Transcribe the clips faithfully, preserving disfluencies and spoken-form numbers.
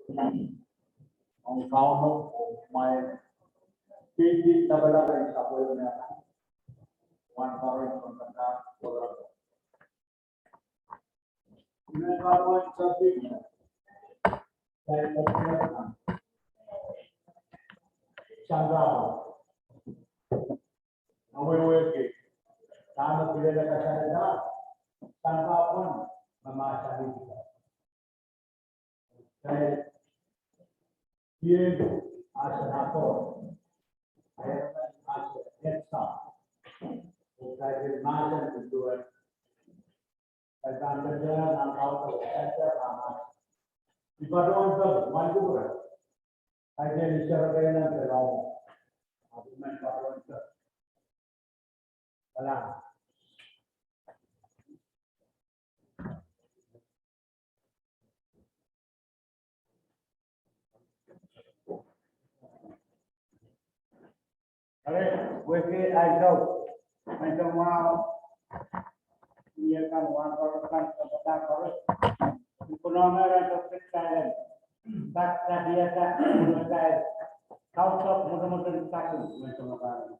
Ong Kauno, oh mwail keidi lapalap en sapwellime kan. Wan parin kontantar program. Ime parin topic. Sampah. Awehwehki dahme kilel kasalehda sampah pwon me mahsanih. Kitail pil as an apple, as an extra. Kitail pil mahsen duwen. Kitail pahn kitail nan kaun, kitail pahn mahsen. I patohwan pil, wan kupwure. Kitail pil serkei nan pil ong. Ahpw I men patohwan pil. Kalang. Eri, wehwehki ahi kau, menseng mwahu, ni akan wan koaros kan, koaros kan, koaros. Ipwinohme ren topic silent. Pak tadiata, menseng kausok, mwotomwoten pak, menseng mwahu.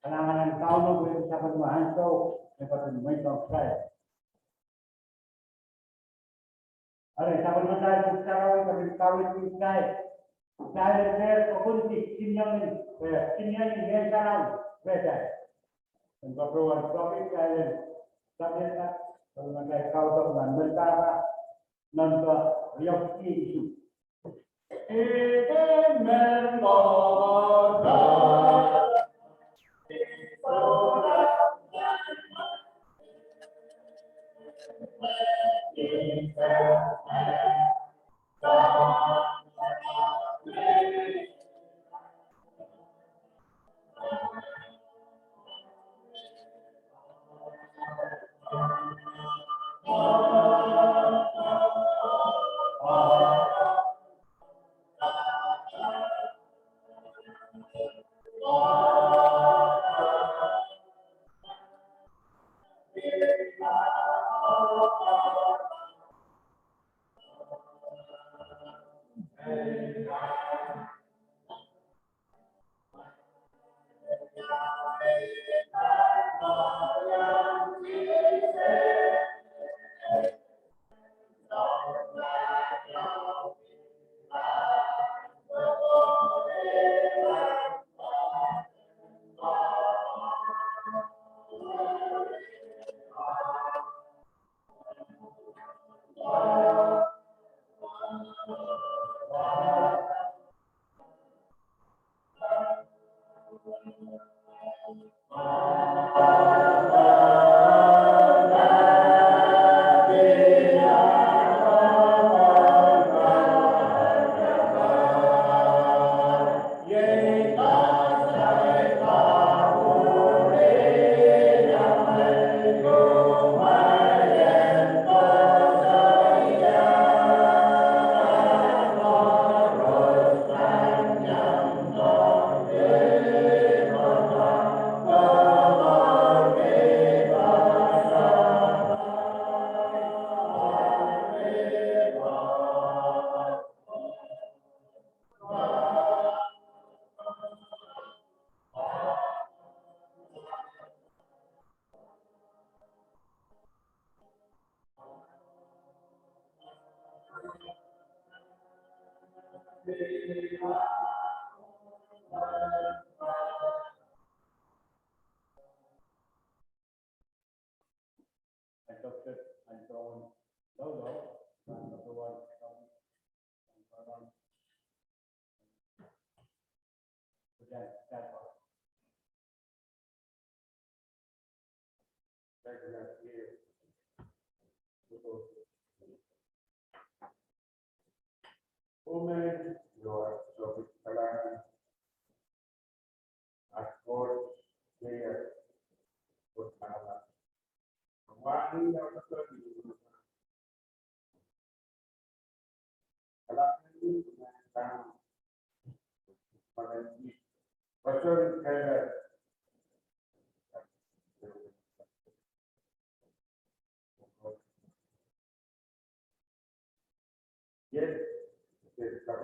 Kalahngan en Kauno pwe sapwellime ansou me pahn mweidong kitail. Eri, sapwellime kitail Pwuhk Sarawi pahn kaweid kitail. Kitail en dehr koasoandi, kihong, eh, kihong Ngehn Sarawi rehtail. En patohwan topic kitail en sapwellime, sapwellime kitail kausok nan Melkahka, nan ka riau isuh. Iet, Pwehki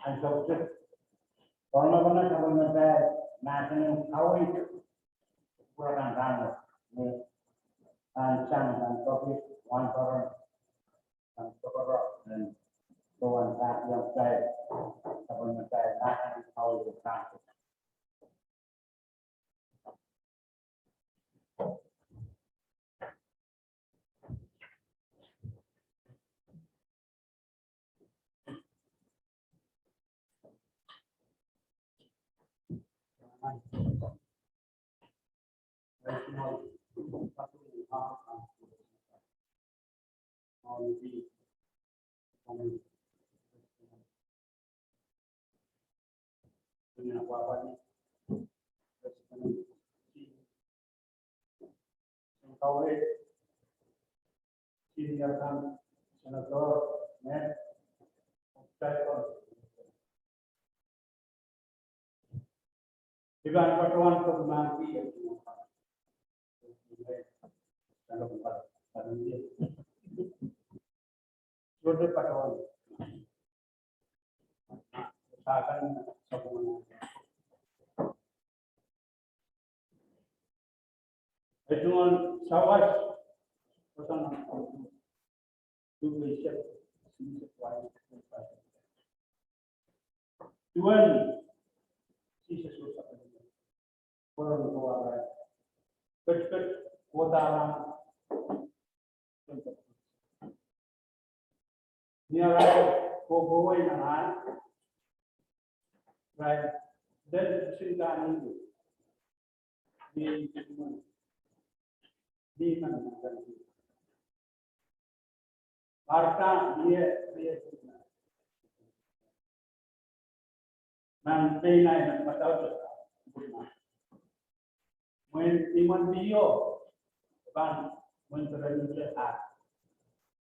ansou kiset, pwurehng me sapwellimatail mahsen en kaweid, pwurehng kan rahnwet, ni ansou kan tohki wahnpoaron, kan tohkohro, en sohte pahn kihong kitail sapwellimatail mahsen en kaweid rahnwet. Ivan patohwan kepmahki. Sohte patohwan. Sakan sapwung. Ei tungoal sawas, kosonned, duwen Sises oh sapwellime, pwurehng kohwei, ketiket kohdahrang. Ni arail kohkohwei nan ahl, irail lel kisin kan ni, ni, ni, Marta, mie, mie, nan pein ahi nan madaudok. Mwein imwen liho, pahn mwein perenise ah,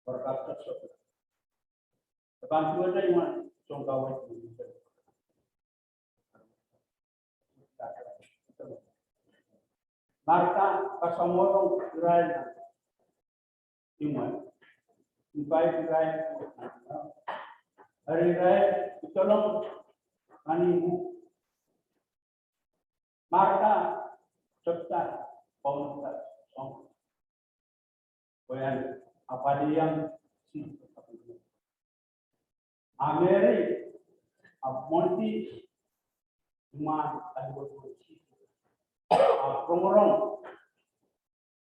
or kapsok sokla. Pahn duwehte imwen sounkaweid. Marta kasamwohng irail nan imwen, invite irail, eri irail idolong nan imwen. Marta tepda, pwungada, pwehn apwalihong Sises. A Meri, a mwohndi imwen aluwet en Sises, a rongorong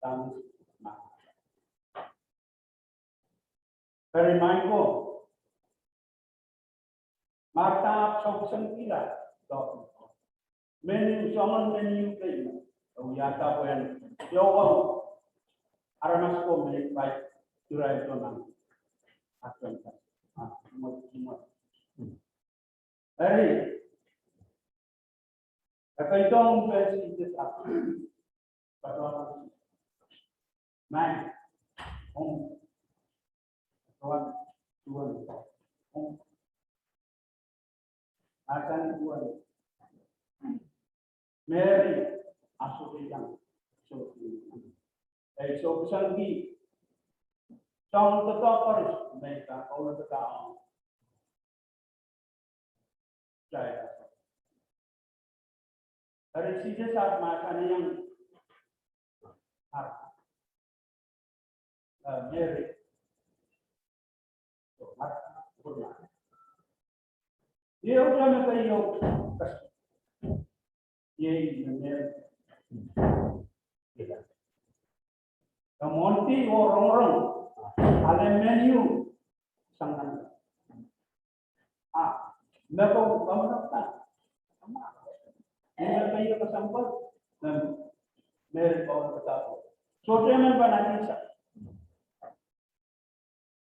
dahme Sises mahsanih. Eri maing ko, Marta ahpw sohte kihla doadoahk. Mehn ieu, soangen mehn ieu kei me e wiahda pwehn iouong aramas ko me invite irail nan Eri, e keidohng pehn Sises ahpw patohwan, Maing, ong, patohwan, duwen, ong, mahsanih duwen Meri, a sohte iang, sohte iang. Ei, sohte sang ki, sang doadoahk koaros me I pahn kaunopada ong kitail. Eri Sises ahpw mahsanihong, ah, eh, Meri. Iei ehu dahme keieu kesiluh. Iei me Meri. Kemehdi oh rongorong ale mehn ieu sang nan. Ah, me ko kaunopda. Ih me keieu kesempwal me Meri kaunopda. Sohte emen pahn adisa.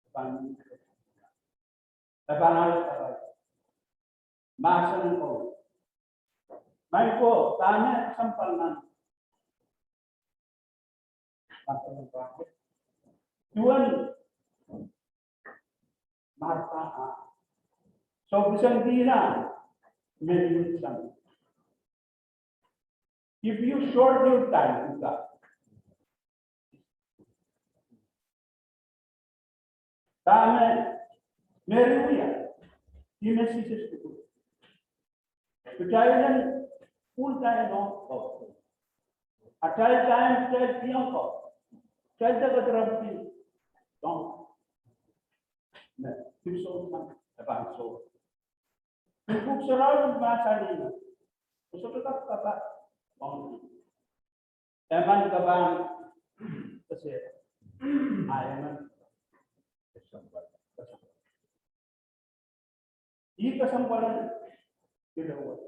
E pahn, e pahn ale kapai. Mahsen en Koht. Maing ko, dahme kesempwal nan. Duwen Martha, ah, sohte sang ki nan, mehn ieu sang. If you short your time with God, dahme Meri wia, ihme Sises kupwure. Kitail en full time ong Koht. Atail time kitail kihong Koht. Kitail de kedirepwki ong me, dipwisou sang, e pahn soh. Pwuhk Sarawi mahsanih me, sohte kak kapakap ong emen kapakap, kese, ah, emen. Ih kesempwal en ire wet.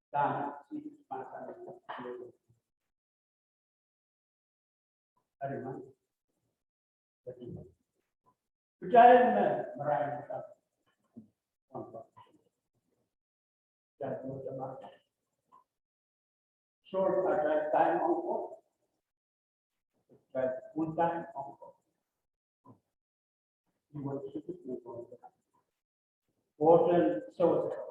Dahme Sises mahsanih. Eri ma, kitail me marain sang. Kitail me short atail time ong Koht. Kitail full time ong Koht. Ih wet Sises me Koht. Koht en sewese.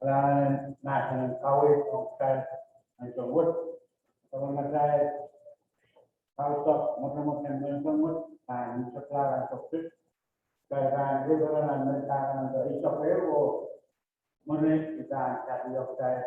Kalahngan en mahsen en kaweid ong kitail ansou wet. Soangen atail kausasok mwotomwot en menseng wet, ah, ni sekla ansou wet. Kitail pahn lipirla nan menseng ansou eisek ehu oh mwuri I pahn kapaiong kitail.